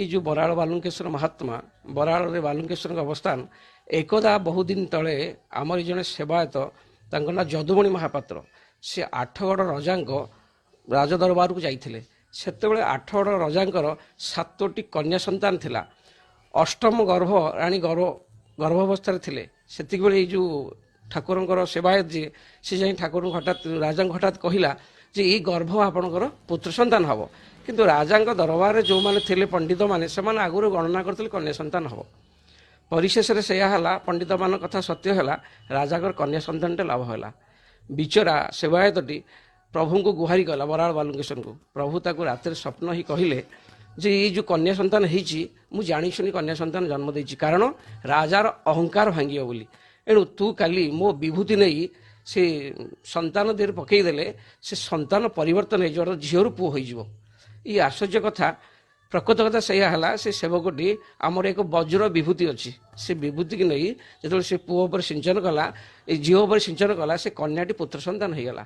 ଏ ଯେଉଁ ବରାଳ ବାଲୁଙ୍କେଶ୍ୱର ମହାତ୍ମା, ବରାଳରେ ବାଲୁଙ୍କେଶ୍ୱରଙ୍କ ଅବସ୍ଥାନ। ଏକଦା ବହୁଦିନ ତଳେ ଆମର ଜଣେ ସେବାୟତ, ତାଙ୍କ ନାଁ ଯଦୁମଣି ମହାପାତ୍ର, ସେ ଆଠଗଡ଼ ରଜାଙ୍କ ରାଜଦରବାରକୁ ଯାଇଥିଲେ। ସେତେବେଳେ ଆଠଗଡ଼ ରଜାଙ୍କର 7ଟି କନ୍ୟା ସନ୍ତାନ ଥିଲା। ଅଷ୍ଟମ ଗର୍ଭ ରାଣୀ ଗର୍ଭାବସ୍ଥାରେ ଥିଲେ। ସେତିକିବେଳେ ଏଇ ଯେଉଁ ଠାକୁରଙ୍କର ସେବାୟତ ଯିଏ, ସେ ଯାଇ ଠାକୁରଙ୍କୁ ହଠାତ୍, ରାଜାଙ୍କୁ ହଠାତ୍ କହିଲା ଯେ ଏଇ ଗର୍ଭ ଆପଣଙ୍କର ପୁତ୍ର ସନ୍ତାନ ହେବ। କିନ୍ତୁ ରାଜାଙ୍କ ଦରବାରରେ ଯେଉଁମାନେ ଥିଲେ ପଣ୍ଡିତମାନେ, ସେମାନେ ଆଗରୁ ଗଣନା କରିଥିଲେ କନ୍ୟା ସନ୍ତାନ ହେବ। ପରିଶେଷରେ ସେଇଆ ହେଲା, ପଣ୍ଡିତମାନଙ୍କ କଥା ସତ୍ୟ ହେଲା, ରାଜାଙ୍କର କନ୍ୟା ସନ୍ତାନଟେ ଲାଭ ହେଲା। ବିଚରା ସେବାୟତଟି ପ୍ରଭୁଙ୍କୁ ଗୁହାରି କଲା, ବରାଳ ବାଲୁଙ୍କେଶ୍ୱରଙ୍କୁ। ପ୍ରଭୁ ତାକୁ ରାତିରେ ସ୍ୱପ୍ନ ହିଁ କହିଲେ ଯେ ଏଇ ଯେଉଁ କନ୍ୟା ସନ୍ତାନ ହେଇଛି, ମୁଁ ଜାଣିଶୁଣି କନ୍ୟା ସନ୍ତାନ ଜନ୍ମ ଦେଇଛି, କାରଣ ରାଜାର ଅହଙ୍କାର ଭାଙ୍ଗିବ ବୋଲି। ଏଣୁ ତୁ କାଲି ମୋ ବିଭୂତି ନେଇ ସେ ସନ୍ତାନ ଦେହରେ ପକେଇଦେଲେ ସେ ସନ୍ତାନ ପରିବର୍ତ୍ତନ ହେଇଯିବ, ଅର୍ଥାତ୍ ଝିଅରୁ ପୁଅ ହୋଇଯିବ। ଏଇ ଆଶ୍ଚର୍ଯ୍ୟ କଥା, ପ୍ରକୃତ କଥା ସେଇଆ ହେଲା। ସେ ସେବକଟି, ଆମର ଏକ ବଜ୍ର ବିଭୂତି ଅଛି, ସେ ବିଭୂତିକି ନେଇ ଯେତେବେଳେ ସେ ପୁଅ ଉପରେ ସିଞ୍ଚନ କଲା, ଏ ଝିଅ ଉପରେ ସିଞ୍ଚନ କଲା, ସେ କନ୍ୟାଟି ପୁତ୍ର ସନ୍ତାନ ହେଇଗଲା।